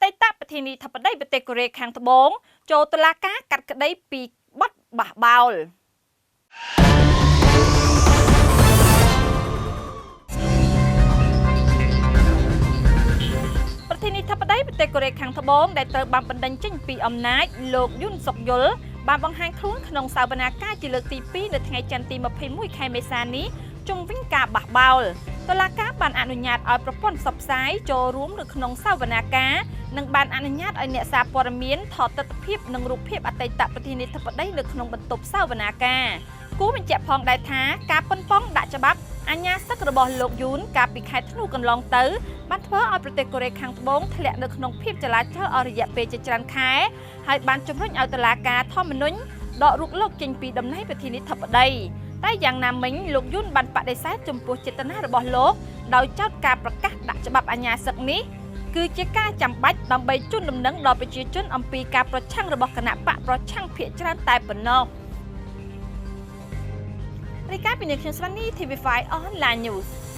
តីតប្រធានាធិបតីប្រទេសកូរ៉េខាងត្បូងចូលតុលាការកាត់ក្តីពីបទបះបោល ប្រធានាធិបតីប្រទេសកូរ៉េខាងត្បូងដែលត្រូវបានបណ្តេញចេញពីអំណាចលោកយុនសុកយុលបានបង្ហាញខ្លួនក្នុងសវនាការជាលើកទី2នៅថ្ងៃច័ន្ទទី21ខែមេសានេះជុំវិញការបះបោលតុលាការបានអនុញ្ញាតឲ្យប្រព័ន្ធផ្សព្វផ្សាយចូលរួមនៅក្នុងសវនាការនិងបានអនុញ្ញាតឲ្យអ្នកសារព័ត៌មានថតទិដ្ឋភាពនិងរូបភាពអតីតប្រធានាធិបតីនៅក្នុងបន្ទប់សវនាការគូបញ្ជាក់ផងដែរថាការប៉ុនប៉ងដាក់ច្បាប់អាញាសឹករបស់លោកយូនកាលពីខែធ្នូកន្លងទៅបានធ្វើឲ្យប្រទេសកូរ៉េខាងត្បូងធ្លាក់នៅក្នុងភាពចលាចលអស់រយៈពេលជាច្រើនខែហើយបានជំរុញឲ្យតុលាការធម្មនុញ្ញដករូបលោកចេញពីតំណែងប្រធានាធិបតីតែយ៉ាងណាមិញលោកយុនបានបដិសេធចំពោះចេតនារបស់លោកដោយចោទការប្រកាសដាក់ច្បាប់អាញាសឹកនេះគឺជាការចាំបាច់ដើម្បីជូនដំណឹងដល់ប្រជាជនអំពីការប្រឆាំងរបស់គណៈបកប្រឆាំងភាគច្រើនតែប៉ុណ្ណោះរីកាពីនាងខ្ញុំស្វណ្ណី TV5 Online News។